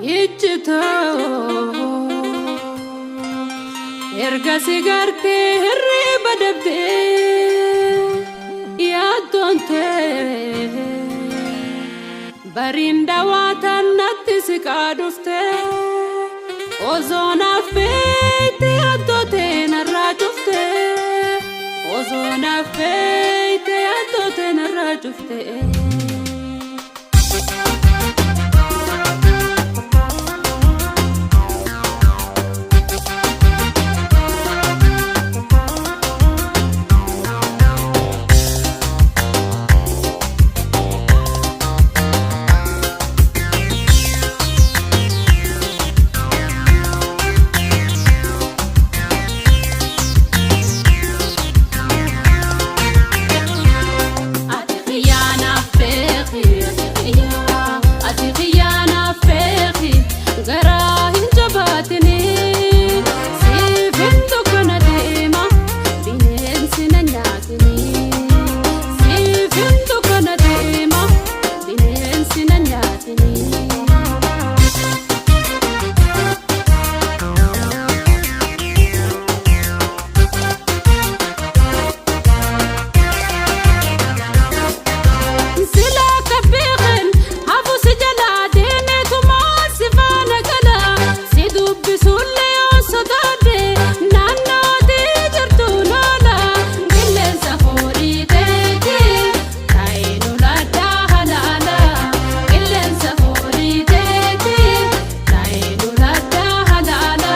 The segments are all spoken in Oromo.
Ijjitoo erga si gartee hirriba dabdee yaaddoon bariin daawwataan natti siqaa dhuftee osoo naaf beekte yaaddoote narraa cuftee osoo naaf beekte yaaddoote narraa cuftee. Ati xiyyaanaaf beeki, ati xiyyaanaaf beeki, garaa hin jabaatini. Siif hin dukkana deema, bineensi na nyaatini. Siif hin dukkana deema, bineensi na nyaatini. Sila akka beekan hafu si jalaa deemeetumaa si faana gala si dubbisuullee yoo sodaadhe naannootii jirtu loola qilleensa foolii teeti taa'ee loladhaa halaala qilleensa foolii teeti taa'ee loladhaa halaala.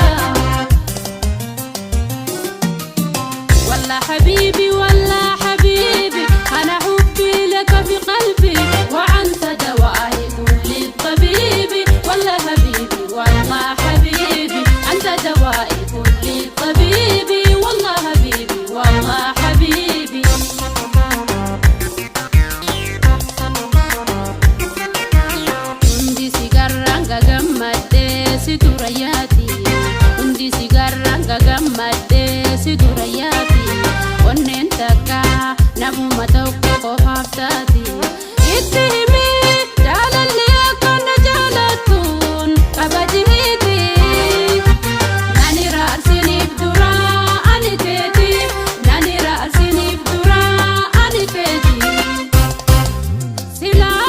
والله حبيبي والله حبيبي أنا حبي لك في قلبي وأنت دوائي كل الطبيب والله حبيبي والله حبيبي أنت دوائي كل الطبيب والله حبيبي والله حبيبي. Hundi si garraan gagammadhee si dura yaati. Hundi si garraan gagammadhee si dura yaati. Onneen takka namuma tokko qofaaf taati. Itti himii jaalalli akka na jaalattuun kabajiiti. Nani raarsiniif dura ani keeti. Nani raarsiniif dura ani keeti. Silaa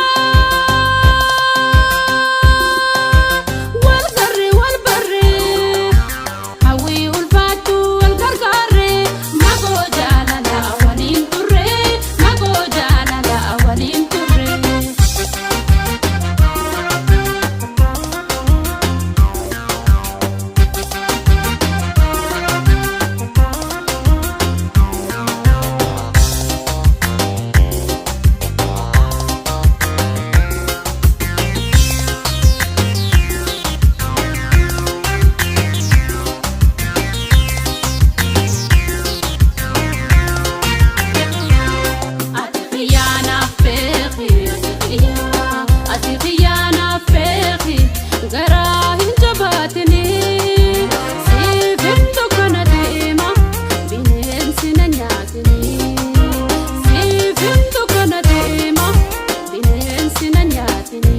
wal garri wal barre hawwii ulfaachuu wal gargaarre magoo jaalala waliin turre magoo jaalala waliin turre. Ati xiyyaanaaf beeki, ati xiyyaanaaf beeki, garaa hin jabaatini. Siif hin dukkana deema, bineensi na nyaatini. Siif hin dukkana deema, bineensi na nyaatini.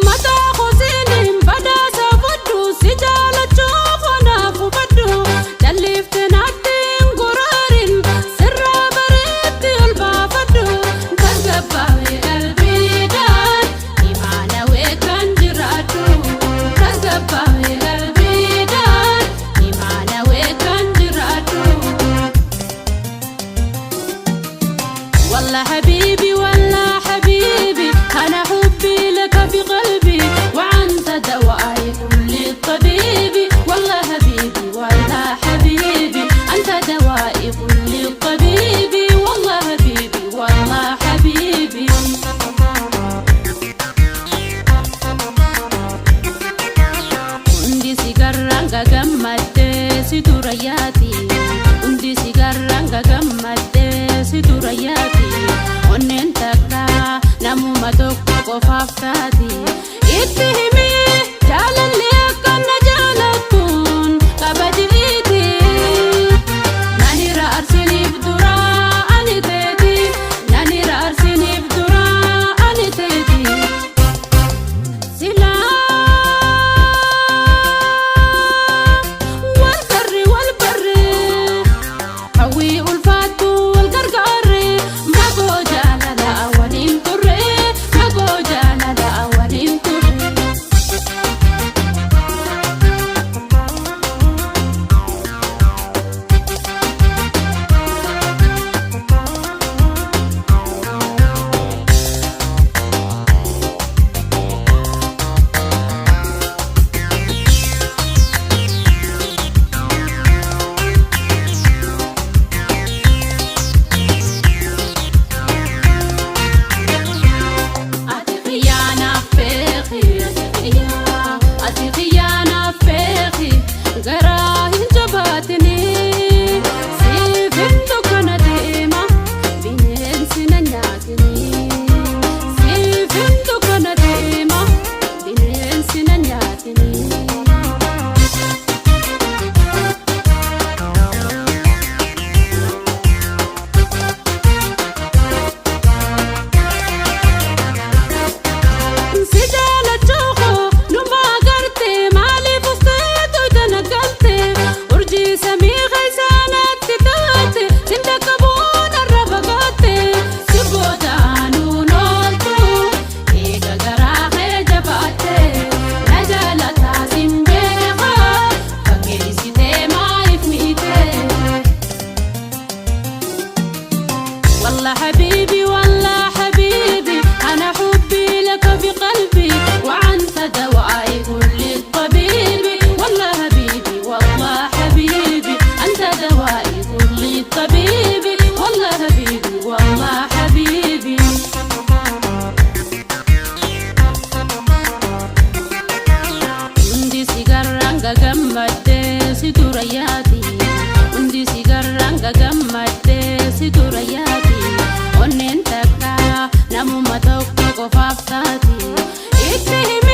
Mataa kosiin badhaasa fudhu si jaalachuu kanaaf hubadhu jalliftee naatti hin goraarin sirraa bareetti ol baafadhu tasgabbaa'ee qalbiidhaan imaanawee kan jiraadhu tasgabbaa'ee qalbiidhaan imaanawee kan jiraadhu. والله حبيبي والله حبيبي أنا حبي لك في قلبي وأنت دوائي كل الطبيب والله حبيبي والله حبيبي أنت دوائي كل الطبيب والله حبيبي والله حبيبي. Hundi si garraan gagammaddee si dura yaati. Hundi si garraan gagammaddee si dura yaati. Onneen takka namuma tokko qofaaf taati. Itti himii jaalalli akka na jaalattuun kabajiiti. Tokko qofaaf taati. Itti himi.